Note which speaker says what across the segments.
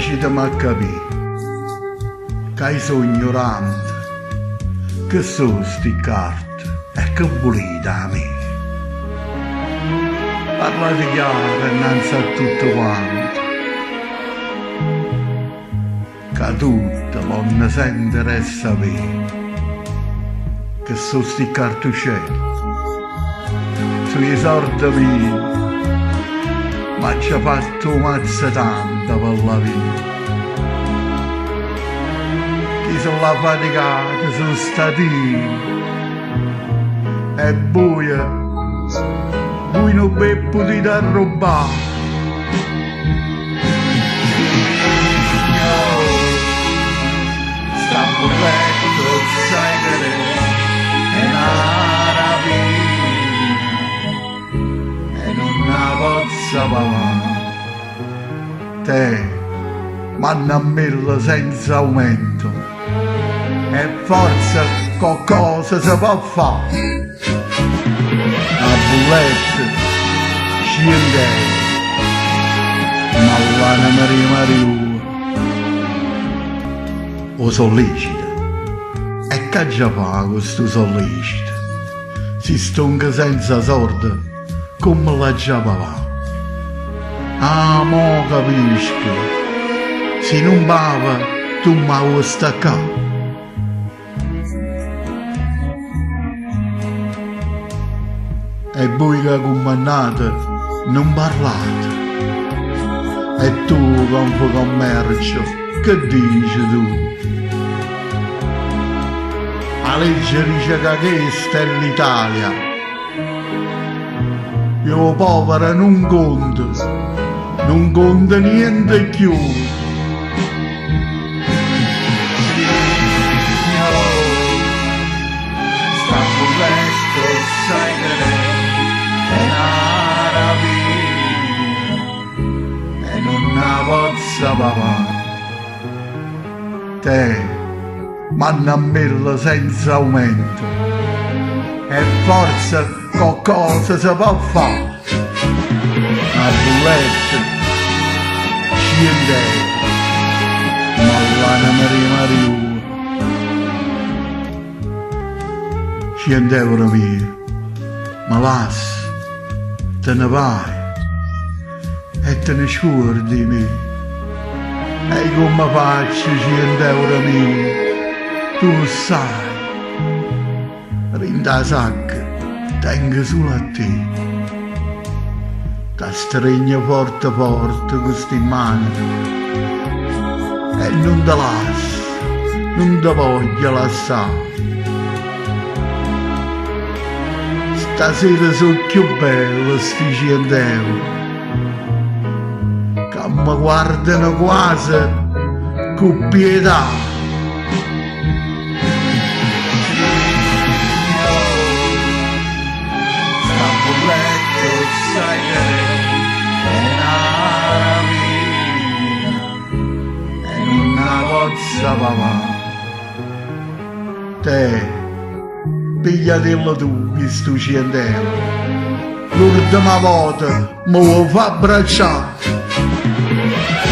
Speaker 1: Faciteme accapì ca i' so' 'gnurante, che so' sti ccarte e che vulite 'a me? Parlate chiaro 'nnanze a tutte quante, ca tutte vonno sentere e sapè che so' sti ccartuccelle. So' 'e sorde mie, m'aggio fatto 'o mazzo tanto pe ll'avè. Chi se l'ha faticato so' stat'io e vuje, vuje nun ve putite arrubbà. Sta bulletta 'o ssaje che d'è? È na rapina e nun 'a pozzo pavà. Teh, mannammella senza aumento e forze coccosa se po' fà. Na bulletta, cient'euro, ma ll'anema d' 'e mariuole. 'O sollecito. E ch'aggia fà cu stu sollecito? Si stongo senza sorde, comme l'aggia pavà? Ah, mo capisco, si nun pave tu m' 'a vuò staccà. E vui ca cummannate nun parlate? E tu Confcommercio che dice tu? A legge dice ca chesta è l'Italia e 'o povero nun conta, nun conta niente cchiù. Sta bulletta 'o ssaje che d'è? È na rapina e nun 'a pozzo pavà. Teh, mannammella senza aumento e forze coccosa se po' fa'. Na bulletta, cient'euro, ma ll'anema d' 'e mariuole. Cient'euro mie, me lasse, te ne vaje e te ne scuorde 'e me. E i' comme faccio cient'euro mie, tu 'o ssaje, dint' 'a sacca tengo sulo a te. T'astregno forte forte cu sti mmane e nun te lasso, nun te voglio lassà. Stasera so' cchiù belle sti cient'euro ca me guardano quase cu pietà. Sta bulletta 'o ssaje che d'è? È na rapina e nun 'a pozzo pavà. Teh, pigliatillo tu chistu cient'euro, l'urdema vota m' 'o vuò fà abbraccià?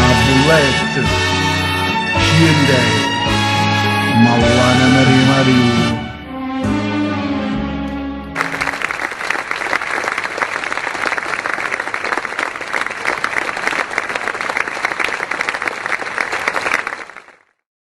Speaker 1: A bulletta, cient'euro, ma ll'anema d' 'e mariuole.